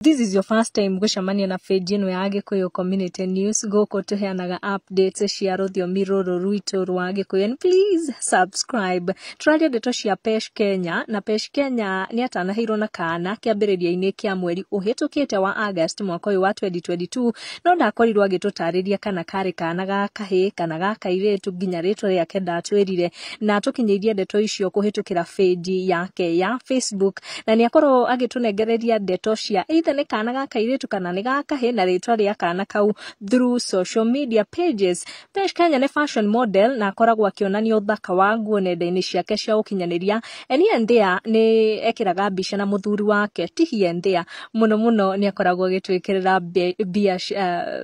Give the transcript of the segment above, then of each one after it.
This is your first time gũcemania na page ĩno ya Gĩkũyũ Community News, gũkũ tũheanaga updates cia rũthiomi rũrũ rwitũ rwa Gĩkũyũ, and please subscribe. Tũraria ndeto cia Pesh Kenya, na Pesh Kenya nĩ atanaheirwo na kana kĩambĩrĩria-inĩ kĩa mweri ũhĩtũkĩte wa August mwaka ũyũ wa 2022, no ndakorirwo agĩtũtarĩria kana karĩ kana ga kahĩĩ kana ga kairĩtu, nginya rĩtwa rĩake ndatwĩrire, na tũkinyĩirie ndeto icio kũhĩtũkĩra page yake ya Facebook, na nĩ akorwo agĩtũnengereria ndeto cia either nĩ kana ga kairĩtu kana nĩ ga kahĩĩ na rĩtwa rĩa kana kau through social media pages. Pesh Kenya nĩ fashion model na akoragwo akĩonania ũthaka wa nguo nenda-inĩ ciake cia ũkinyanĩria, and here and there nĩ ekĩraga mbica na mũthuri wake, ti here and there mũno mũno, nĩ akoragwo agĩtwĩkĩrĩra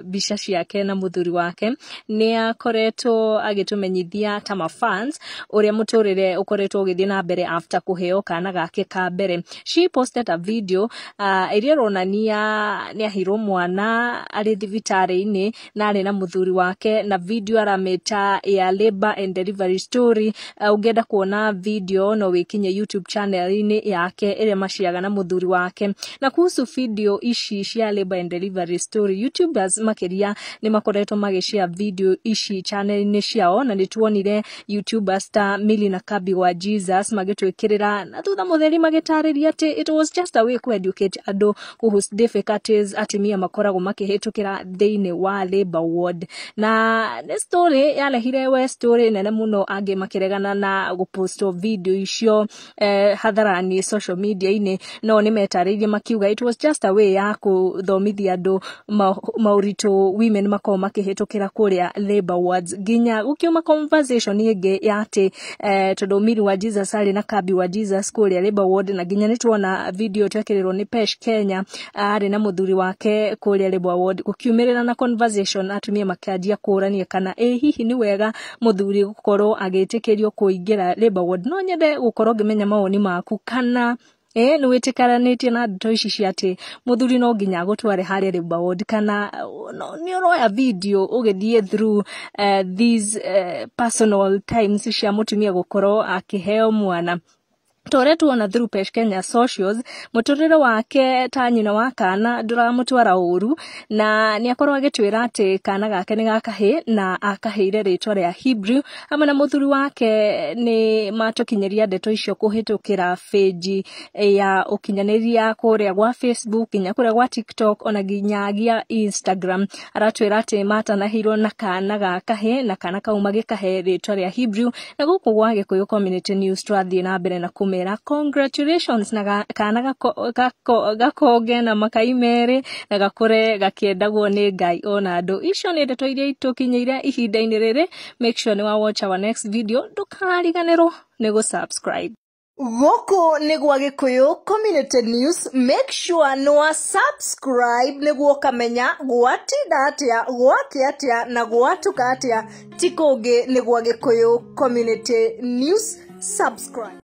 mbica ciake na mũthuri wake. Nĩ akoretwo agĩtũmenyithia ta mafans ũrĩa mũtũrĩre ũkoretwo ũgĩthiĩ na mbere after kũheo kana gake ka mbere. She posted a video ĩrĩa ĩronania nĩ aheirwo mwana arĩ thibitarĩ-inĩ na arĩ na mũthuri wake, na video aramĩta ya labor and delivery story. Ũngĩenda kuona video no wĩkinye YouTube channel-inĩ yake ĩrĩa maciaga na mũthuri wake. Na kuhusu video ici cia labor and delivery story, YouTubers makĩria nĩ makoretwo magĩshare video ici channel-inĩ ciao, na nĩ tuonire YouTubers ta Milly na Kabi wa Jesus magĩtwĩkĩrĩra na thutha mũtheri magĩtarĩria atĩ it was just a way ku educate andũ kuhusu difficulties atumia makoragwo makĩhĩtũkĩra thĩinĩ wa labor ward. Na nĩ story yarehire we story nene mũno, angĩ makĩregana na gũpostwo video icio hadharani social media-inĩ, no nĩ metarĩirie makiuga it was just a way ya kũthomithia andũ maũritũ women makoragwo makĩhĩtũkĩra kũrĩa labor wards, nginya gũkiuma conversation ĩngĩ ya atĩ tondũ Milly wa Jesus arĩ na Kabi wa Jesus kũrĩa labor ward, na nginya nĩ tuona video twekĩrĩrwo nĩ Pesh Kenya arĩ na mũthuri wake kũrĩa labor ward, gũkiumĩrĩra na conversation atumia makĩanjia kũrania kana ĩ hihi nĩ wega mũthuri gũkorwo agĩtĩkĩrio kũingĩra labor ward. No nyende gũkorwo ngĩmenya mawoni maku kana nĩ wĩtĩkanĩtie na ndeto ici cia atĩ mũthuri no nginya agũtware harĩa labor ward, kana no, nĩ ũroya video ũgĩthiĩ through these personal times cia mũtumia gũkorwo akĩheo mwana. Ta ũrĩa tuona through Pesh Kenya socials, mũtũrĩre wake ta nyina wa kana ndũramũtwara ũru, na nĩ akorwo agĩtwĩra atĩ kana gake nĩ ga kahĩĩ na akahĩire rĩtwa rĩa Hebrew. Hamwe na mũthuri wake nĩ matũkinyĩria ndeto icio kũhĩtũkĩra page ya ũkinyanĩria kũrĩa gwa Facebook, nginya kũrĩa gwa TikTok, ona nginyagia Instagram. Aratwĩra atĩ matanahĩirwo na kana ga kahĩĩ na kana kau magĩkahe rĩtwa rĩa Hebrew. Na gũkũ gwa Gĩkũyũ Community News twathiĩ na mbere na kũmera congratulations na kana gakonge na makai merĩ na gakũre gakĩendagwo nĩ Ngai ona andũ. Icio nĩ ndeto iria itũkinyĩire ihinda-inĩ rĩrĩ. Make sure nĩ wa watch our next video, ndũkariganĩrwo nĩ gũ-subscribe. Gũkũ nĩ gwa Gĩkũyũ Community News. Make sure nĩ wa subscribe nĩguo ũkamenya gwatinda atĩa, gwakĩa atĩa na gwatuka atĩa. Ti kũngĩ, nĩ gwa Gĩkũyũ Community News. Subscribe.